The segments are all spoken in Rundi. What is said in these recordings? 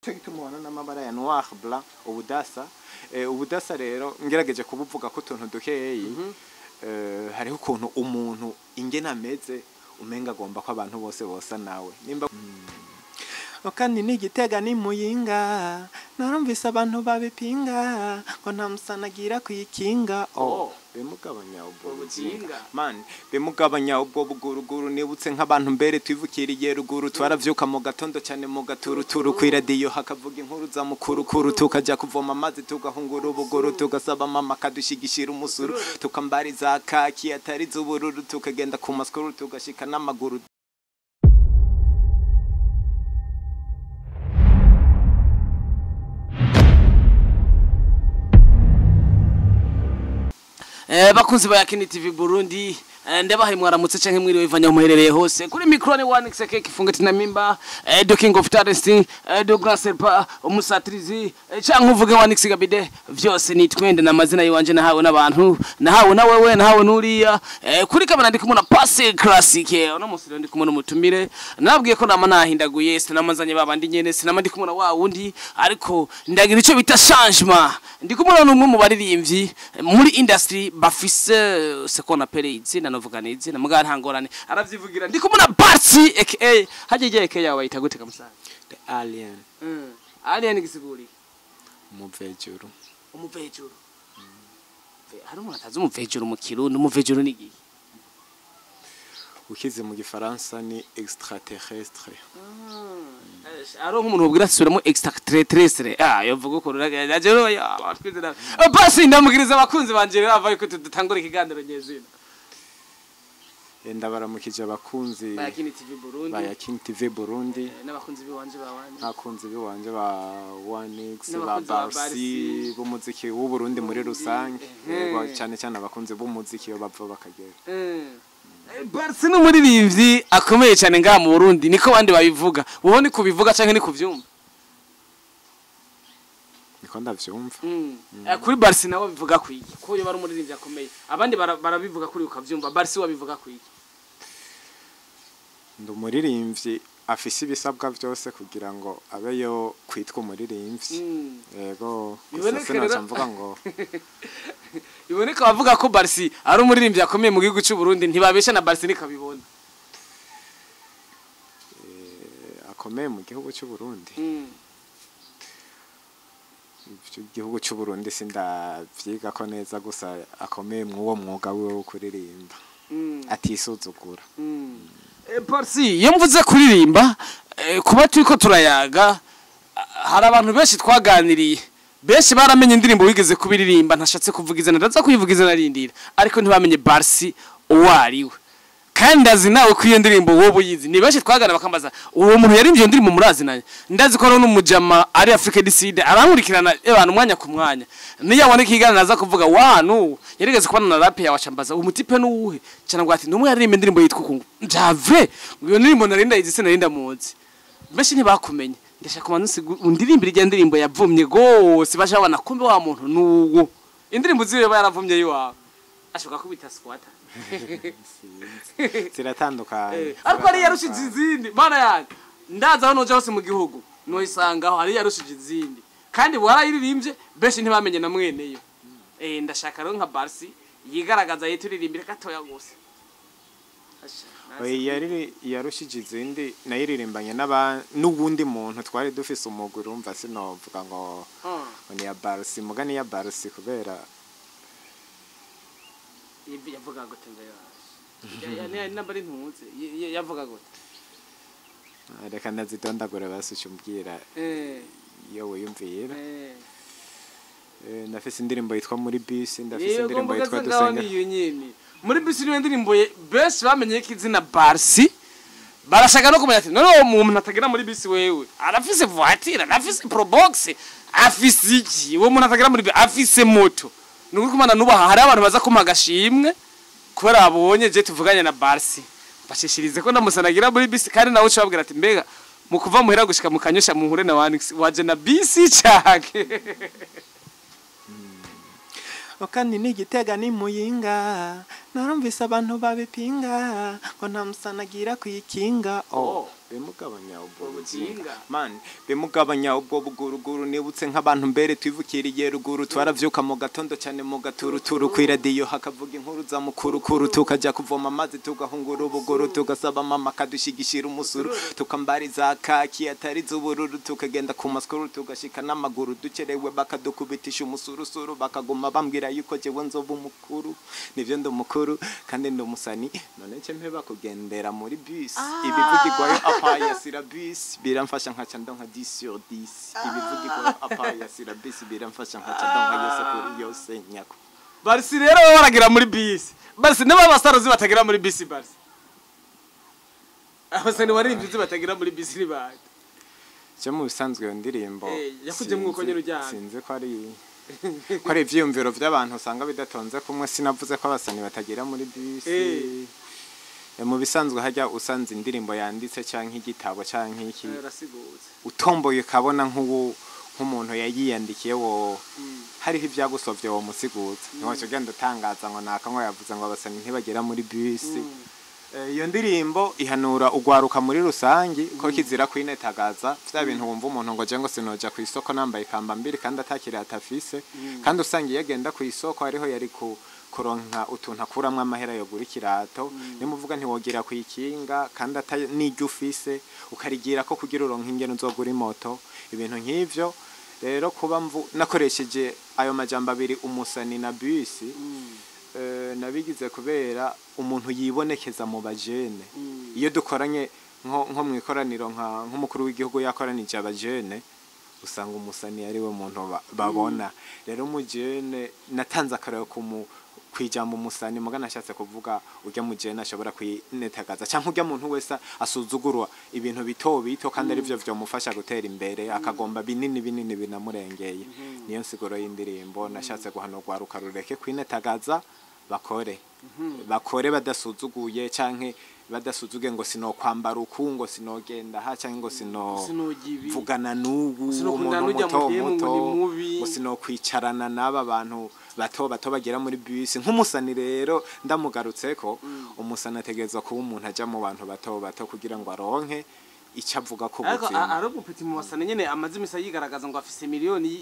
Cyo gituma ubona n'amabara ya noir, blanc, ubudasa. Ubudasa rero ngerageje kubuvuga ko utuntu dukeyi, hariho ukuntu umuntu ingene ameze umenga agomba ko abantu bose bosa nawe nimba. Kandi n'igitega ni muyinga, narumvise abantu babipinga ngo nta musanagira kuyikinga. Oh, bimugabanya ubwo buginga man, bimugabanya ubwo buguruguru. Nibutse nk'abantu mbere twivukiriye ruguru, twaravyuka mu gatondo cyane mu gaturuturu, kw'iradiyo hakavuga inkuru za mukurukuru, tukajya kuvoma amazi tugahungura ubuguru, tugasaba mama akadushigishira umusuru, tukambariza kaki atari z'ubururu, tukagenda ku maskuru tugashika n'amaguru. Bakunzi ba Yakini TV Burundi, ndabahaye mwaramutse canke mwiriwe ivanya muherereye hose. Kuri micro ni one xk kifungati na mimba, the king of talents, the grand serpa umusatrizi, canke uvuge one x gabide, vyose ni twende na mazina yiwanje nahawe n'abantu, nahawe na wewe, nahawe nuriya. Kuri kamera ndi kumwe na Passe Classic. Uno musi rero ndi kumwe n'umutumire, nabwiye ko nama nahindaguye, sinamazanye babandi nyene, sinama ndi kumwe na wa wundi, ariko ndagira ico bita changement. Ndi kumwe n'umwe mu baririmbyi muri industry bafise ce qu'on appelle izina, novuga ni izina muga nta ngorane aravyivugira. Ndi kumwe na Barsi aka haje aka yawe bayita gute kamusaza? The alien. Alien gisiguri? Umuvejuru. Umuvejuru. Hari umuntu atazi umuvejuru mu Kirundi? Umuvejuru ni igihe ukize mu gifaransa ni extraterrestre. Ari nk'umuntu wabwira asubiramo extraterrestre, yovuga ukuntu rero twizera. Basi ndamugiriza abakunzi banje rero ava yuko dutangura ikiganiro nyezina. Ndabaramukije abakunzi ba Yakini TV Burundi, ba Yakini TV Burundi, n'abakunzi biwanje ba One, abakunzi biwanje ba One X, ba n'abakunzi ba Barsi, Barsi, b'umuziki w'u Burundi muri rusange. Ehe. Yego, cyane cyane abakunzi b'umuziki iyo bava bakagera. Barsi ni umuririmbyi akomeye cyane ngaha mu Burundi, niko abandi babivuga. Wowe ni kubivuga canke ni kuvyumva? Niko ndavyumva. Kuri Barsi nawe bivuga kwiki ko yoba ari umuririmbyi akomeye? Abandi barabivuga kuri ukavyumva, Barsi wabivuga kwiki? Ndi umuririmbyi afise ibisabwa byose kugira ngo abe yo kwitwa umuririmbyi. Yego, gusa Biboneke sinaca rero- mvuga ngo Biboneka abavuga ko Barsi ari umuririmbyi akomeye mu gihugu cy'u Burundi ntibabesha, na Barsi nikabibona. Akomeye mu gihugu cy'u Burundi. Ivyo gihugu cy'u Burundi sindavyiga ko neza, gusa akomeye mw'uwo mwuga wiwe wo kuririmba atisuzugura. Barsi, iyo mvuze kuririmba, kuba turiko turayaga, hari abantu benshi twaganiriye, benshi baramenye indirimbo wigeze kubiririmba, ntashatse kuvuga izina, ndaza kuyivuga izina rindira, ariko ntibamenye Barsi uwo ari we. Kandi ndazi nawe ko iyo ndirimbo wowe uyizi. Ni benshi twaganira bakambaza uwo muntu yaririmbye iyo ndirimbo murazinanye. Ndazi ko hariho n'umujama ari Afrique du Sud arankurikirana abantu umwanya ku mwanya, niyo abona ikiganiro aza kuvuga wa yarigeze kubona na rap yawe, acambaza uwo mutipe n'uwuhe cyane, ngo ati numwe yaririmba indirimbo yitwa uku njave, ngo iyo ndirimbo nari ndayizi, sinari ndamuzi. Benshi ntibakumenye. Ndashaka kubanza undirimbire irya ndirimbo yavumye gose, bashabona kumbe wa muntu nuwo. Indirimbo ziwe yaravumye yiwawe ashobora kubita squatter. Ziratandukanye. Ariko ari yarushije izindi, mana yanjye, ndaza aho noja hose mu gihugu noyisangaho, ari yarushije izindi kandi warayiririmbye benshi ntibamenye na mweneyo. Ndashaka rero nka Barsi yigaragaza yituririmbire gatoya gusa. Asha, Oya, yarushije izindi nayiririmbanye n'aba n'uwundi muntu twari dufise umugwi, urumva sinovuga ngo ngo ni ya Barsi, muga ni ya Barsi kubera Yavuga gute ngo namba ari ntunze yavuga gute? Reka ndazidondagure basi ucumbwira iyo wiyumvira. Ndafise indirimbo yitwa Muri Bisi, ndafise Yego, indirimbo mvuga yitwa se ngaho Dusenge. niyo nyene Muri Bisi niyo ndirimbo benshi bamenye ko izina Barsi, barashaka no kumenya ati none uwo muntu atagera muri bisi wewe arafise voiture, arafise probox, afise iki? Uwo muntu atagera muri bisi afise moto? Ni ukuri kumana nubaha, hari abantu baza kumpa agashimwe kubera babonye je tuvuganye na Barsi, bashishirize ko ndamusanagira muri bisi, kandi nawe uca babwira ati mbega mu kuva muhera gushika mu Kanyosha muhure na Wanix waje na bisi canke? Kandi n'igitega ni muyinga, narumvise abantu babipinga ngo nta musanagira kuyikinga. Oh. Bemugabanya ubwo Buginga. buginga man, bemugabanya ubwo buguruguru. Nibutse nk'abantu mbere twivukiriye ruguru, twaravyuka mu gatondo cyane mu gaturuturu, kw'iradiyo hakavuga inkuru za mukurukuru, tukajya kuvoma amazi tugahungura ubuguru, tugasaba mama akadushigishira umusuru, tukambariza kaki atari z'ubururu, tukagenda ku maskuru tugashika n'amaguru, dukerewe bakadukubitisha umusurusuru, bakaguma bambwira yuko jewe nzoba umukuru. Nivyo, ndi umukuru kandi ndi umusani. None nce mpeba kugendera muri bus? Ibivugirwayo apaya sira bus biramfasha nkaca ndonka 10 sur 10. Ibivugirwayo apaya sira bus biramfasha nkaca ndonka yose kuri yose nyako. Barsi rero baba baragira muri bisi. Barsi niba abasaruzi batagira muri bisi, Barsi abasani waririmbye uzi batagira muri bisi ni bande? Je mu bisanzwe iyo ndirimbo Yakujemwo uko nyene ujyana. Sinzi ko ari ivyiyumviro vy'abantu usanga bidatonze kumwe. Sinavuze ko abasani batagira muri bisi. Mu bisanzwe hajya usanze indirimbo yanditse canke igitabo canke iki, Rasigutse. utomboye ukabona nk'ubu nk'umuntu yayiyandikiye, wo hariho ivyagusovye, wo musigutse, ntiwaca ugenda utangaza ngo naka ngo yavuze ngo abasani ntibagera muri bisi. Iyo ndirimbo ihanura ugwaruka muri rusangi ko kizira kwinetagaza vya bintu wumva umuntu ngo je ngo sinoja ku isoko nambaye ikamba mbiri kandi atakirata afise, kandi usanga iyo agenda ku isoko hariho yari ku kuronka utuntu akuramwo amahera yogura ikirato. Nimuvuga ntiwogira kwikinga kandi ata n'iryo ufise, ukarigira ko kugira uronke ingene uzogura imoto, ibintu nk'ivyo. Rero kuba mvu nakoresheje ayo majambo abiri, umusani na bisi, nabigize kubera umuntu yibonekeza mu bajene. Iyo dukoranye nko mu ikoraniro, nk'umukuru w'igihugu yakoranije abajene, usanga umusani ari we muntu babona. Rero umujene, natanze akarero ku kwijambo umusani, muga nashatse kuvuga urya mujene ashobora kwinetagaza canke urya muntu wese asuzugurwa ibintu bito bito kandi ari byo vyomufasha gutera imbere, akagomba binini binini binamurengeye. Niyo nsiguro y'indirimbo. Nashatse guhanurwa rureke kwinetagaza, bakore, bakore badasuzuguye canke badasuzuge ngo sinokwambara uku, ngo sinogenda ha, canke ngo sino Sinogira ibi. vugana n'ubu Sinokundana umuntu n'urya muto muhemu ngo muto, ni mubi. ngo sinokwicarana n'aba bantu bato bato bagera muri bisi. Nk'umusani rero ndamugarutseko, umusani ategerezwa kuba umuntu aja mu bantu bato bato kugira ngo aronke icyo avuga ku Ariko buzima. ari umupeti mu basane nyene amaze imisi yigaragaza ngo afise miliyoni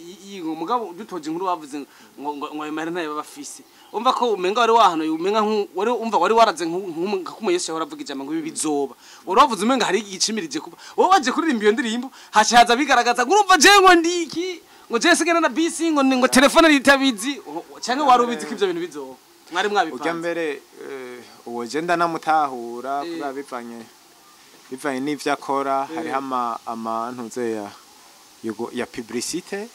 mugabo dutoje inkuru bavuze ngo ayo mahera ntayo baba afise. Umva ko umenga wari wahanuye, umenga wari umva wari waraze nka Yesu yahora avuga ijambo ngo ibi bizoba. Wari wavuze umenga hari igicimirije kuba wowe waje kuririmba iyo ndirimbo, haca haza bigaragaza ngo urumva jewe ngo ndiki, ngo jewe sigena na bisi, ngo telefone ritabizi, canke wari ubizi ko ivyo bintu bizoba, mwari Ujya mwabipanze? Mbere uwo je ndanamutahura kubera bivanye n'ivyo akora. Hariho ama ntuze ya ya publicité,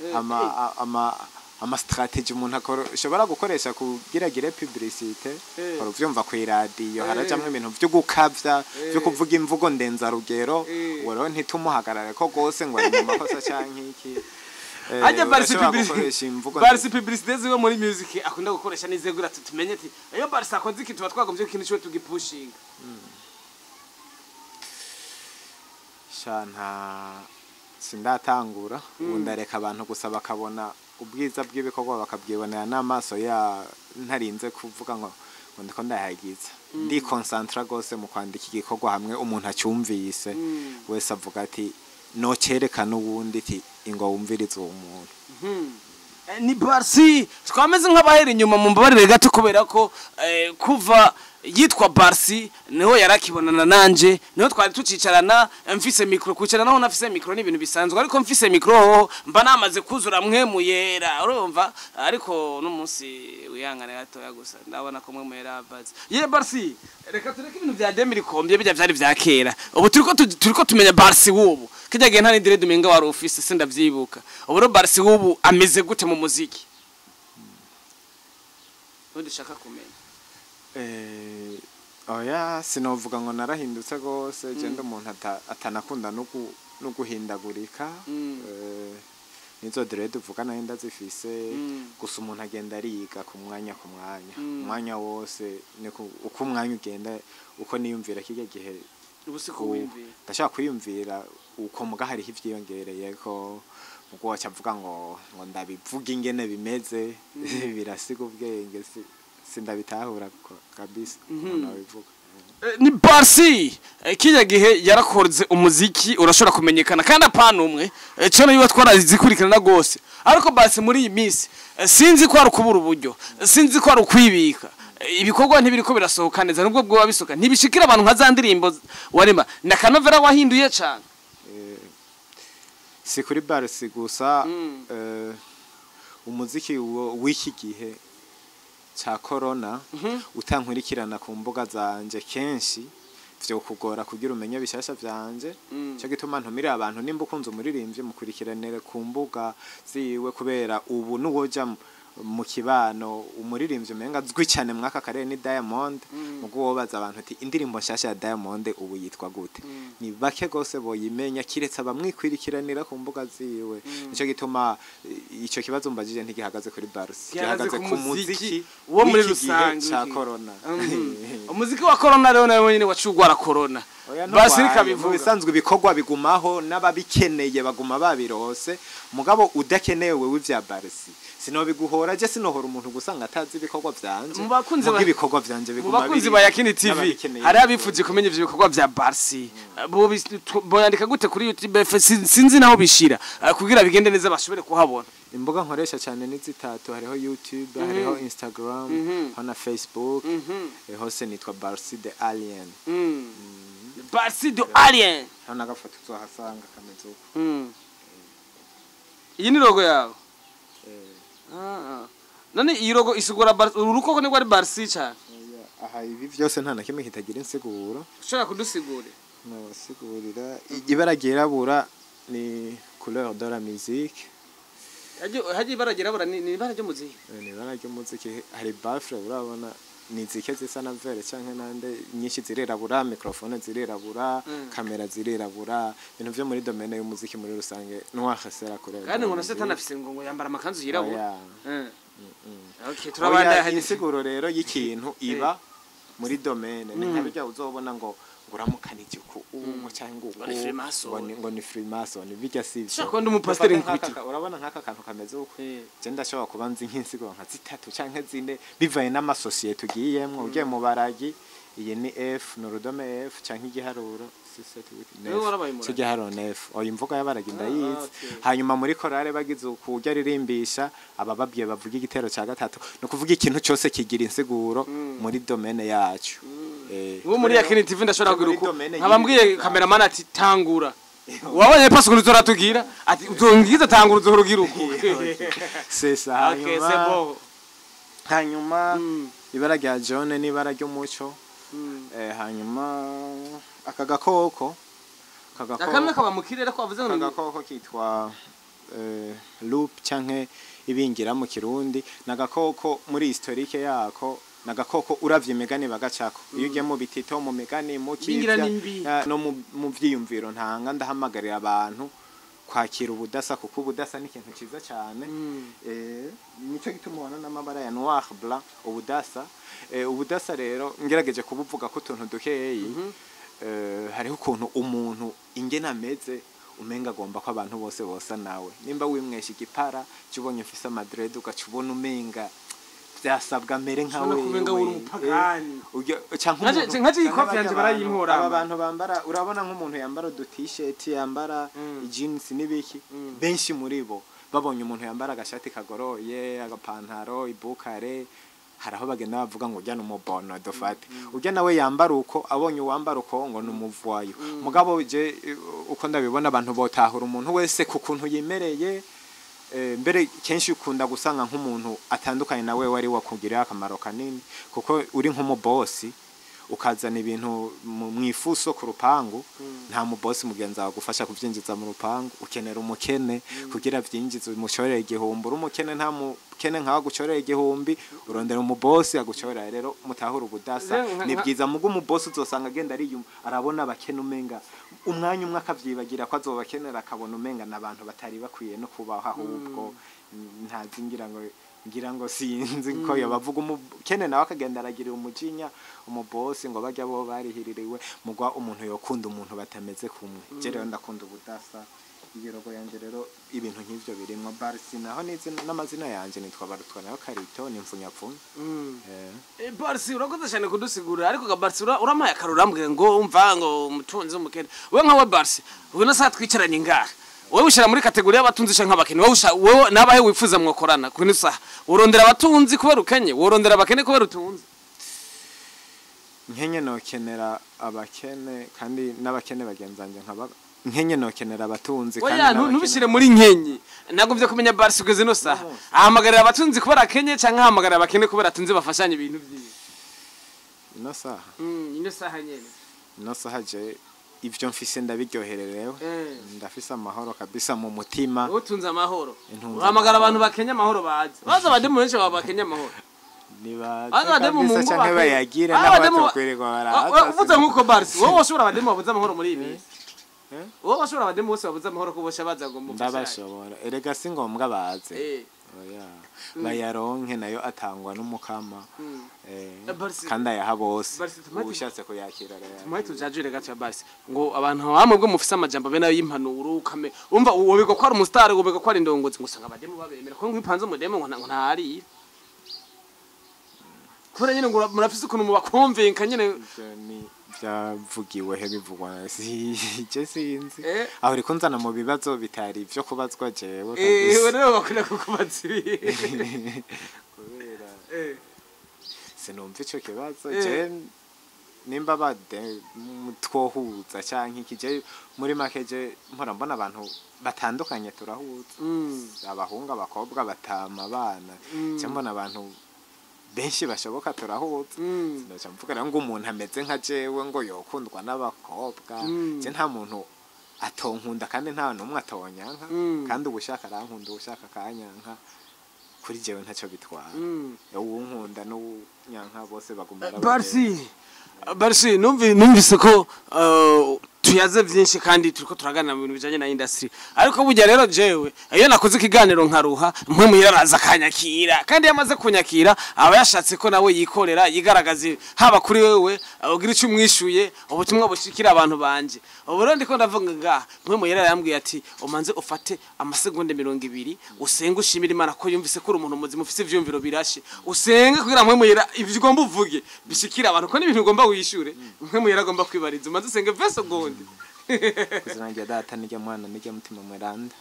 ama stratégie umuntu akora ushobora gukoresha kugira agire publicité. Uhora uvyumva kw'iradiyo, harajamwo ibintu vyo gukavya, vyo kuvuga imvugo ndenzarugero. Uwo rero ntitumuhagarare ko gose ngo ari mu makosa canke iki. Ajya Barsi Urashobora publicité gukoresha imvugo Barsi publicité ziwe muri music akunda gukoresha nizegura tumenye ati iyo Barsi akoze iki tuba twagombye ko ikintu ciwe tugipushinga. Sha, nta sindatangura. Ubu ndareka abantu gusa bakabona ubwiza bw'ibikorwa, bakabyibonera n'amaso ya, ntarinze kuvuga ngo ndiko ndayagiza. Ndikonsantra gose mu kwandika igikorwa hamwe umuntu acyumvise wese avuga ati nocerekana uwundi ati ingo wumvirize uwo muntu. Ni Barsi twameze nk'abahera inyuma, mu mbabarire gato, kubera ko kuva yitwa Barsi niho yarakibonana nanje, niho twari tucicarana mfise micro. Kwicara naho nafise micro ni ibintu bisanzwe, ariko mfise micro hoho mba namaze kuzura mwe yera, urumva. Ariko n'umunsi wihangane gatoya gusa, ndabona ko mwe yera avaze ye. Barsi, reka tureke ibintu vya demiri kombye bijya vyari vya kera. Ubu turiko tumenya Barsi w'ubu. Kijya gihe nta n'indire dumenga wari ufise, sindavyibuka. Ubu rero Barsi w'ubu ameze gute mu muziki? Ubu dushaka kumenya. Oya, sinovuga ngo narahindutse gose. Je ndi umuntu atanakunda no guhindagurika. Nizo dread uvuga nayo ndazifise. Gusa umuntu agenda ariga ku mwanya ku mwanya, umwanya wose niko uko umwanya ugenda, uko niyumvira kirya gihe Ubu siko wiyumvira? Ndashaka kwiyumvira uko, muga hariho ivyiyongereye ko mugo waca avuga ngo ndabivuga ingene bimeze birasiga ubwenge, sindabitahura kabisa ukuntu babivuga. Ni Barsi. Kirya gihe yarakoze umuziki urashobora kumenyekana kandi apana umwe. Cyo yiwe twarazikurikirana gose, ariko Barsi muri iyi minsi, sinzi ko ari ukubura uburyo, sinzi ko ari ukwibika. Ibikorwa ntibiriko birasohoka neza, nubwo bwoba bisohoka ntibishikira abantu nka za ndirimbo warema na kanovera wahinduye cyane. Si kuri Barsi gusa. Umuziki w'iki gihe ca corona, utankurikirana ku mbuga zanje kenshi vyokugora kugira umenye bishasha vyanje. Cyo gituma ntumira abantu, nimba ukunze umuririmbyi, mukurikiranire ku mbuga ziwe, kubera ubu nuwoja mu kibano, umuririmbyi umenga azwi cyane mwaka karere ni Diamond. Mugo wobaza abantu ati indirimbo nshasha ya Diamond ubu yitwa gute, ni bake gose boyimenya kiretse abamwikwirikiranira ku mbuga ziwe. Nico gituma ico kibazo mbajije ntigihagaze kuri Barsi, gihagaze gihagaze ku ku muziki muziki wo muri w'iki gihe rusange ca w'iki. Corona. Umuziki wa corona rero nawe nyine wacugwara corona. Oya, Basi ntugwaye. Mu rikabivuga. bisanzwe ibikorwa bigumaho, n'ababikeneye baguma babirose, mugabo udakenewe w'ivya Barsi sinobiguhora, je sinohora umuntu gusanga atazi ibikorwa vyanje. Mu bakunzi Muga ibikorwa vyanje mu biguma bakunzi biri ba Yakini TV, n'ababikeneye hari abifuje kumenya ivyo bikorwa vya Barsi. Boyandika gute kuri YouTube? Sinzi naho bishira. Kugira bigende neza bashobore kuhabona. Imbuga nkoresha cyane ni zitatu: hariho YouTube, hariho Instagram, hariho na Facebook. Hose nitwa Barsi the Alien. Barsi the Alien. Hariho n'agafoto uzohasanga kameze uko. Iyi ni logo yawe? Eh. Ah, ah. None iyi logo isigura Barsi, uru rukoko nibwo ari Barsi cyane? Oya, aha ibi vyose nta na kimwe kitagira insiguro. Ushobora kudusigurira? Nabasigurira, ibara ryirabura ni couleur de la musique. Hagiye ibara ryirabura ni ibara ry'umuziki? Ni ibara ry'umuziki. Hari baffle, urabona ni zike zisa na vert canke nande, nyinshi zirirabura, microphone zirirabura, kamera zirirabura, ibintu vyo muri domaine y'umuziki muri rusange noir c'est la couleur Kandi de la ngo na Satani musique. afise ngo yambara amakanzu yirabura. Oya. Okay, Oya, turabandanya. Insiguro rero y'ikintu iba muri domaine ni nka bijya uzobona ngo uramukanije uku ubu cyangwa uku Ngo ni Freemason. ngo ni Freemason, bijya si ivyo. Ushobora kuba ndi umupasiteri Dufate nkubita. Urabona nk'aka kantu kameze uku, je ndashobora kuba nzi nk'insiguro nka zitatu canke zine bivaye n'amasosiyete ugiyemwo. Ugiye mu baragi, iyi ni F, ni urudome F canke igiharuro Wewe warabaye umuragi? Igiharuro F. Oya, imvugo y'abaragi ndayizi. Okay. Hanyuma muri korale bagize ukurya aririmbisha, abababwiye bavuga igitero ca gatatu. Ni ukuvuga ikintu cyose kigira insiguro muri domaine yacu. Uwo muri Yakini TV ndashobora muri kugira uko domaine nkaba mbwiye y'ibintu. Cameraman ati tangura, wabonye pasi ukuntu uzoratubwira ati uzongiza tangura, uzorugira uku. C'est ça. Okay, c'est Hanyuma bon. hanyuma ibara rya jaune n'ibara ry'umuco. Hanyuma aka gakoko, aka gakoko Akamwe kaba mu kirere ko bavuze ngo aka gakoko kitwa loupe canke ibingira mu Kirundi. Ni agakoko muri historique yako, ni agakoko uravye imigani bagacako iyo ugiye mu bitito, mu migani, mu Ibingira kivya ni mbi. No mu vyiyumviro ntanga, ndahamagarira abantu kwakira ubudasa, kuko ubudasa ni ikintu ciza cyane. Nico gituma ubona n'amabara ya noir, blanc, ubudasa. Ubudasa rero ngerageje kubuvuga ko utuntu dukeyi, hariho ukuntu umuntu ingene ameze umenga agomba ko abantu bose bosa nawe. Nimba wimwesha igipara, cyo ubonye mfise amadread, ugaca ubona umenga byasabwa mere nka Ushobora wewe. kumenga uri umupagani. Canke Nkaje iyi canke kofi barya yanje abantu- barayimpora. Aba bantu bambara, urabona nk'umuntu yambara udu t-shirt, yambara jeans n'ibiki, benshi muri bo babonye umuntu yambara agashati kagoroye, agapantaro, ibukare, hari aho bagenda bavuga ngo ujya n'umubono dufate, ujya nawe yambara uko, abonye uwambara uko ngo ni umuvoyou. Mugabo je uko ndabibona, abantu botahura umuntu wese ku kuntu yimereye. Mbere kenshi ukunda gusanga nk'umuntu atandukanye nawe wari wakugirira akamaro kanini, kuko uri nk'umubosi ukazana ibintu mu ifuso ku rupangu, nta mubosi mugenzi wawe agufasha kuvyinjiza mu rupangu. Ukenera umukene kugira vyinjize, umushorere igihumbi. Uri umukene, nta mukene nkawe agushorera igihumbi, urondera umubosi agushorera. Rero mutahura ubudasa ni bwiza. Mugo umubosi uzosanga agenda ariyuma, arabona abakene umenga umwanya umwe akavyibagira ko azobakenera, akabona umenga n'abantu batari bakwiye no kubaho. Ahubwo ntazi, ngira ngo sinzi ko yobavuga. Umukene nawe akagenda aragirira umujinya umubosi ngo bajya bo barihiririwe. Mugwa umuntu yokunda umuntu batameze kumwe. Je rero ndakunda ubudasa. Iyo logo yanje rero, ibintu nk'ivyo birimwo. Barsi naho n'izina n'amazina yanje nitwa Barutwa nayo Karito, ni mfunyapfunya. Barsi, urakoze cyane kudusigurira, ariko ga Barsi, urampaye akarura, urambwira ngo umva ngo umutunzi w'umukene. Wewe nkawe Barsi, ubu na saa twicaranye ngaha, wowe ushyira muri catégorie y'abatunzi canke nk'abakene? Wowe wowe nabahe wifuza mwokorana kuri ino saha? Urondera abatunzi kubera ukenye, worondera abakene kubera utunzi? Nkenye nokenera abakene, kandi n'abakene bagenzanje nkaba nkenye nokenera abatunzi kandi Oya, n'abakene. Ntubishyire muri nkenye. Nagomvye kumenya Barsi ugeze ino saha ahamagarira abatunzi kubera akenye canke ahamagarira abakene kubera atunzi, bafashanya ibintu vyiwe? Ino saha? Ino saha nyene. Ino saha je ivyo mfise ndabiryohererewe. Ndafise amahoro kabisa mu mutima. Utunze amahoro. Intunze Uhamagara abantu amahoro. bakenye amahoro, baze baza abademu benshi baba bakenye amahoro. Nibaza Baza abademu mu kabisa ngo canke bakenye. bayagire Ah, naho abademu batokwirirwa baraza. Uvuze nk'uko Barsi, wowe washobora abademu babuze amahoro muri iyi minsi? Eh? Wowe washobora abademu bose babuze amahoro ko bosha baza ngo mufashanye? Ndabashobora erega, si ngombwa baze. Oya, bayaronke, nayo atangwa n'umukama. Barsi- Kandi ayaha bose. Barsi, Ushatse kuyakira arayakira. Tumuhe tujajure gato ya Barsi, ngo abantu bamwe bwo mufise amajambo bene ayo y'impanuro, ukame umva wobigwa ko ari umustar, wobigwa ko ari indongozi, ngo usanga abademu babemera ko ngo ipanze umudemu ngo ntarira kubera nyine ngo murafise ukuntu mubakonvenka nyine. Ivyo ni byavugiwe he? Bivugwa si je, sinzi. Eh. Aho uri kunzana mu bibazo bitari ivyo kubazwa jewe Eh, kabisa. rero bakunda kukubaza ibi. Kubera sinumva ico kibazo. Je nimba bade twohuza canke iki, je muri make je mpora mbona abantu batandukanye turahuza, abahungu, abakobwa, batama, abana. Je mbona abantu benshi bashoboka turahuza. Sinoca mvuga rero ngo umuntu ameze nka jewe ngo yokundwa n'abakobwa. Je nta muntu atonkunda kandi nta n'umwe atonyanka. Kandi ubushaka arankunda, ubushaka akanyanka, kuri jewe ntacyo bitwara. Uwunkunda n'uwunyanka bose baguma ari Barsi, Barsi, numvise ko tuyaze byinshi kandi turiko turaganira mu bintu bijanye na industry, ariko burya rero jewe iyo nakoze ikiganiro nkaruha, mwe muhira araza akanyakira, kandi iyo amaze kunyakira aba yashatse ko nawe yikorera yigaragaze, haba kuri wewe ugira icyo umwishuye, ubutumwa bushikira abantu banje. Ubu rero ndiko ndavuga ngaha, mwe muhira yambwiye ati umanze ufate amasegonda 20 usenge, ushimire Imana ko yumvise ko uri umuntu muzima ufise ivyumviro birashe, usenge kugira mwe muhira ivyo ugomba uvuge bishikira abantu, ko n'ibintu ugomba wishure mwe muhira agomba kwibariza. Umanze usenge 20 segonde. Izina rya Data n'irya Mwana n'irya Mutima Mweranda.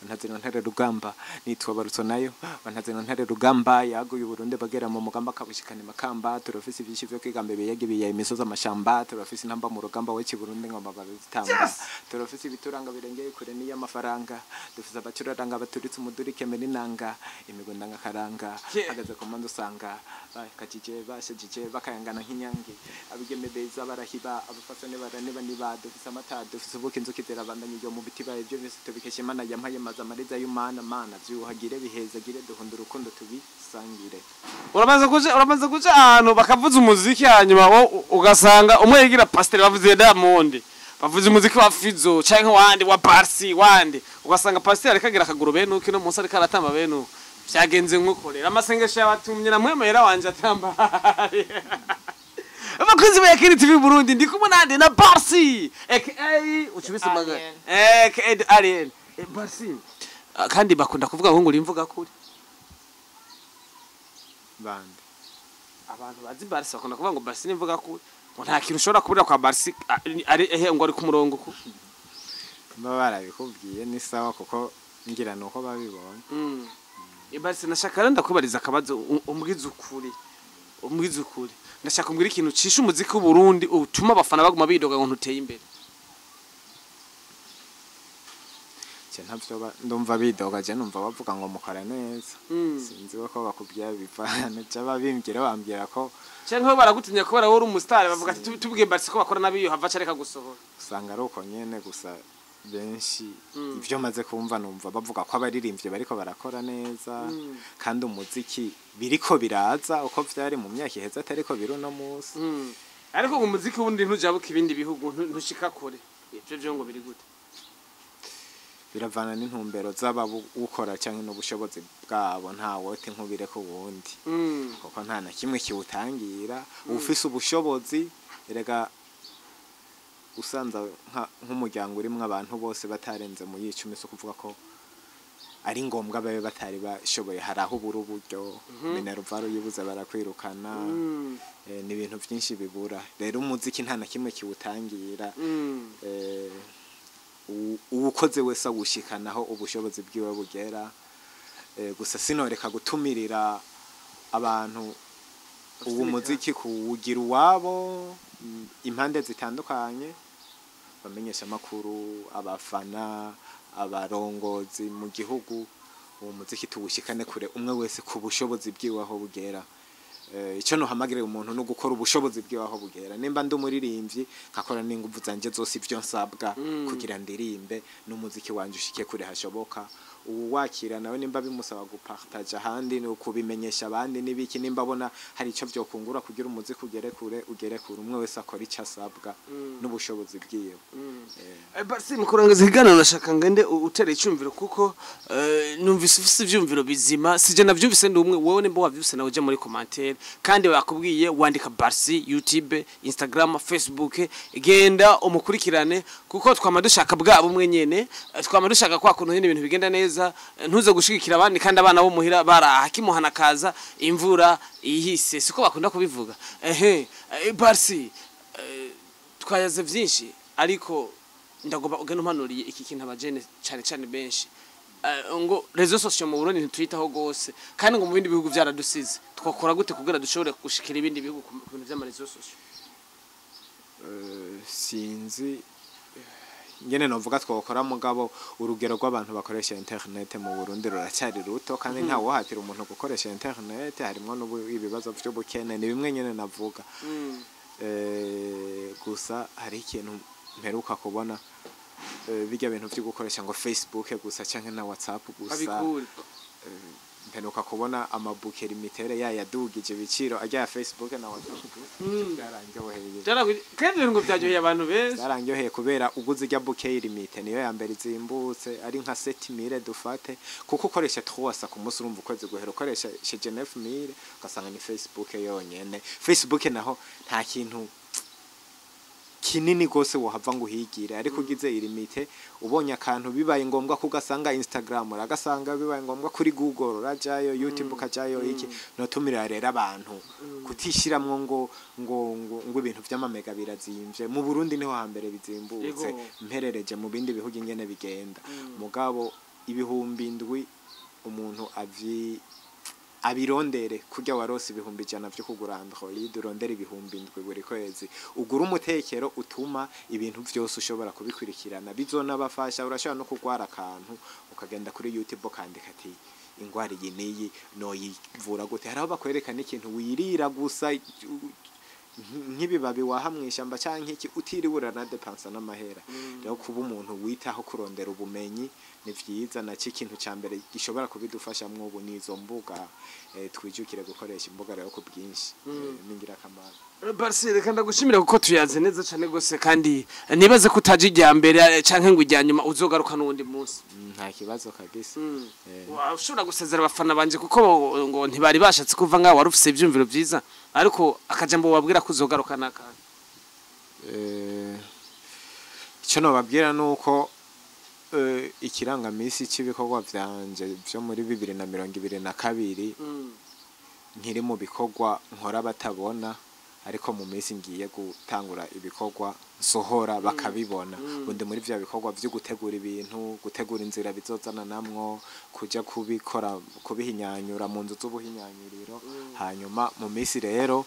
Bantazino Ntare Rugamba, nitwa Barutso nayo Bantazino Ntare Rugamba, yaguye Uburundi bagera mu mugamba kabushikana makamba. Turafise ivyinshi vyo kwigamba, ibiyaga, ibiyaye, imisozi, amashamba. Turafise intamba mu rugamba w'iki Burundi, ngoma barazitamba. Turafise ibituranga birengeye kure n'iy'amafaranga. Dufise abacuraranga baturitse umuduri, keme n'inanga, imigunda ngakaranga. Hagaze ku mpande usanga bakajije, bashajije, bakayangana nk'inyange. Abigeme beza barahiba, abafasane baraneba niba. Dufise amata, dufise ubuki, inzuki zirabandanya iyo mu biti baye. Ibyo byose tubikesha Imana yampaye maze amariza y'umana. Mana vyuhagire, bihezagire, duhunda urukundo tubisangire. Uramaze kuja ahantu bakavuza umuziki, hanyuma wo ugasanga umwe yigira pasiteri, bavuze Diamond, bavuze umuziki wa Fizo canke wandi wa Barsi wandi, ugasanga pasiteri ariko agira akaguru bene uko, ino munsi ariko aratamba bene uko. Vyagenze nk'uko rero amasengesho yabatumye na mwemera wanje atamba. Abakozi ba Yakini TV Burundi, ndi kumwe nande? Na Barsi aka ucubise maga Alien. aka Alien. Barsi. Ah, kandi bakunda kuvuga ngo uri imvuga kuri. Bande? Abantu bazi Barsi bakunda kuvuga ngo Barsi ni imvuga kuri, ngo nta kintu ushobora kubura kwa Barsi, ari ehe, ngo ari ku murongo ku. Baba barabikubwiye ni sawa, kuko ngira nuko babibonye. Barsi, nashaka rero ndakubariza akabazo, umbwize ukuri, umbwize ukuri. Ndashaka umbwire ikintu cisha umuziki w'Uburundi utuma abafana baguma bidoga ngo ntuteye imbere. Je ntavyo ndumva bidoga, je numva bavuga ngo mukora neza. Sinzi ko bakubwiye bivana c'ababimbwira, bambwira ko Canke bo baragutinya kubera wowe uri umustar, bavuga ati tubwiye Barsi ko bakora nabi yo hava acareka gusohora. Usanga ari uko nyene, gusa benshi ivyo maze kumva, numva bavuga ko abaririmbyi bariko barakora neza, kandi umuziki biriko biraza uko vyari mu myaka iheze atariko biri uno musi. Ariko ngo umuziki wundi ntujabuka ibindi bihugu, ntushika kure, ivyo vyo ngo biri gute? Biravana n'intumbero z'abawukora canke n'ubushobozi bwabo. Nta wote nkubire ku wundi, kuko nta na kimwe kiwutangira. Ufise ubushobozi erega. Usanza nk'umuryango urimwo abantu bose batarenze mu y'icumi, si ukuvuga ko ari ngombwa babe batari bashoboye. Hari aho ubura uburyo, minerval uyibuze barakwirukana. Ni ibintu byinshi bibura. Rero umuziki nta na kimwe kiwutangira. Uwukoze wese awushikanaho ubushobozi bwiwe bugera. Gusa sinoreka gutumirira abantu uwo muziki kuwugira uwabo, impande zitandukanye, bamenyesha amakuru, abafana, abarongozi mu gihugu. Uwo muziki tuwushikane kure, umwe wese ku bushobozi bwiwe aho bugera. Icyo nohamagarira umuntu no gukora ubushobozi bwiwe aho bugera. Nimba ndi umuririmbyi, nkakora n'inguvu zanje zose ibyo nsabwa kugira ndirimbe n'umuziki wanje ushike kure hashoboka. Ubu wakira nawe, nimba bimusaba gupartaja ahandi, ni ukubimenyesha abandi n'ibiki, nimba abona hari icyo vyokungura kugira umuziki ugere kure, ugere kure. Umwe wese akora icyo asabwa n'ubushobozi bwiwe. Basi mu kurangiza ikiganiro nashaka ngende utere icyumviro, kuko numvise ufise ivyumviro bizima. Sije navyumvise ndi umwe, wowe nimba wavyumvise nawe uje muri commentaire. Kandi bakubwiye wandika Barsi, YouTube, Instagram, Facebook, genda umukurikirane, kuko twama dushaka bwa bumwe nyene, twama dushaka kwa kuntu nyene ibintu bigenda neza. Ntuze gushigikira abandi kandi abana bo muhira baraha kimuhana kaza imvura ihise, siko bakunda kubivuga. Ehe, Barsi, twayaze vyinshi, ariko ndagomba ugenda umpanuriye iki kintu abajene cyane cyane benshi. Ngo réseaux sociaux mu Burundi ntituyitaho gose, kandi ngo mu bindi bihugu vyaradusize. Twakora gute kugira dushobore gushikira ibindi bihugu ku bintu vy'ama réseaux sociaux? Sinzi ngene novuga twokora, mugabo urugero rw'abantu bakoresha internet mu Burundi ruracyari ruto, kandi nta wohatira umuntu gukoresha internet. Harimwo n'ubu ibibazo vy'ubukene, ni bimwe nyene navuga. Gusa hari ikintu mperuka kubona, bijya bintu vyo gukoresha ngo Facebook gusa canke na WhatsApp gusa. Abikure. Mperuka kubona ama bouquet illimité yayadugije ibiciro ajya ya Facebook na WhatsApp gusa. Byarandyoheye. Kandi ngo byaryoheye abantu benshi. Byarandyoheye kubera uguze ijya bouquet illimité niyo ya mbere izimbutse, ari nka 7000 dufate, kuko ukoresha 3 ku munsi, urumva ukwezi guhera ukoresha 9000, ugasanga ni Facebook yonyene. Facebook naho nta kintu kinini gose wohava ngo uhigire, ariko ugize illimité ubonye akantu bibaye ngombwa ko ugasanga Instagram uragasanga, bibaye ngombwa kuri Google urajayo, YouTube ukajayo. Iki notumira rero abantu kutishiramwo ngo ibintu vy'amamega birazimvye. Mu Burundi niho hambere bizimbutse. Mperereje mu bindi bihugu ingene bigenda, mugabo 7000 umuntu avyi abirondere kurya warose 100,000 vyo kugura Android, urondere 7000 buri kwezi, ugura umutekero utuma ibintu vyose ushobora kubikurikirana. Bizonabafasha, urashobora no kugwara akantu ukagenda kuri YouTube ukandika ati ingwara iyi niyi noyivura gute. Hari aho bakwereka n'ikintu wirira gusa, nk'ibibabi waha mw'ishamba canke iki, utiriwe uranadepansa n'amahera. Rero kuba umuntu witaho kurondera ubumenyi ni vyiza. Naco ikintu ca mbere gishobora kubidufashamwo ubu ni izo mbuga. Twijukire gukoresha imbuga rero ku bwinshi, ni ingirakamaro. Barsi, reka ndagushimira kuko tuyaze neza cyane gose, kandi nibaze ko utaje ijya mbere canke ngo ijya nyuma, uzogaruka n'uwundi munsi. Nta kibazo kabisa. Ushobora gusezera abafana banje, kuko ngo ntibari bashatse kuva ngaho. Wari ufise ivyumviro vyiza, ariko akajambo wabwira ko uzogaruka n'akantu. Icyo nobabwira ni uko ikirangamisi cy'ibikorwa vyanje vyo muri 2022 nkiri mu bikorwa nkora batabona, ariko mu minsi ngiye gutangura ibikorwa nsohora bakabibona. Ubundi muri vya bikorwa vyo gutegura ibintu, gutegura inzira bizozana namwo, kuja kubikora, kubihinyanyura mu nzu z'ubuhinyanyuriro. Hanyuma mu minsi rero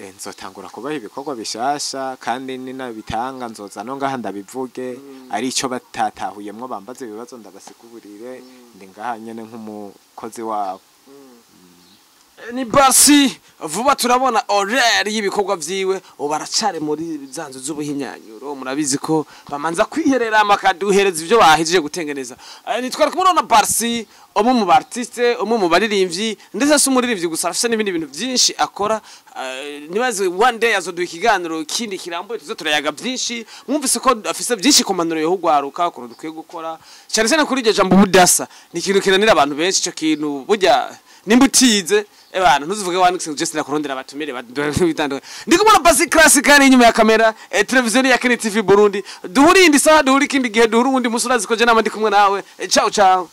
nzotangura kubaha ibikorwa bishasha, kandi ninabitanga nzoza no ngaha ndabivuge, ari ico batatahuyemwo bambaze ibibazo ndabasigurire. Ndi ngaha nyene nk'umukozi wabo. Ni Barsi, vuba turabona horaire y'ibikorwa vyiwe. Ubu aracari muri za nzu z'ubuhinyanyuro, murabizi ko bamanza kwiherera bakaduhereza ivyo bahejeje gutengeneza. Nitwara kumubona na Barsi, umwe mu artiste, umwe mu baririmbyi, ndetse si umuririmbyi gusa, afise n'ibindi bintu byinshi akora. Nibaze one day azoduha ikiganiro kindi kirambuye, tuze turayaga byinshi. Mwumvise ko afise byinshi ku mpanuro yo kugwaruka, ukuntu dukwiye gukora, cyane cyane kuri iryo jambo ubudasa. Ni ikintu kinanira abantu benshi ico kintu. Burya nimba utize Ebana, ntuzivuge 1x just nakurondera abatumire bitandukanye. Ndi kumwe na Pasi Classic ari inyuma ya kamera, televiziyo ya Keni TV Burundi. Duhuri indi saha, duhuri ikindi gihe, duhuri uwundi musi. Urazi ko je nama ndi kumwe nawe. Ciao ciao.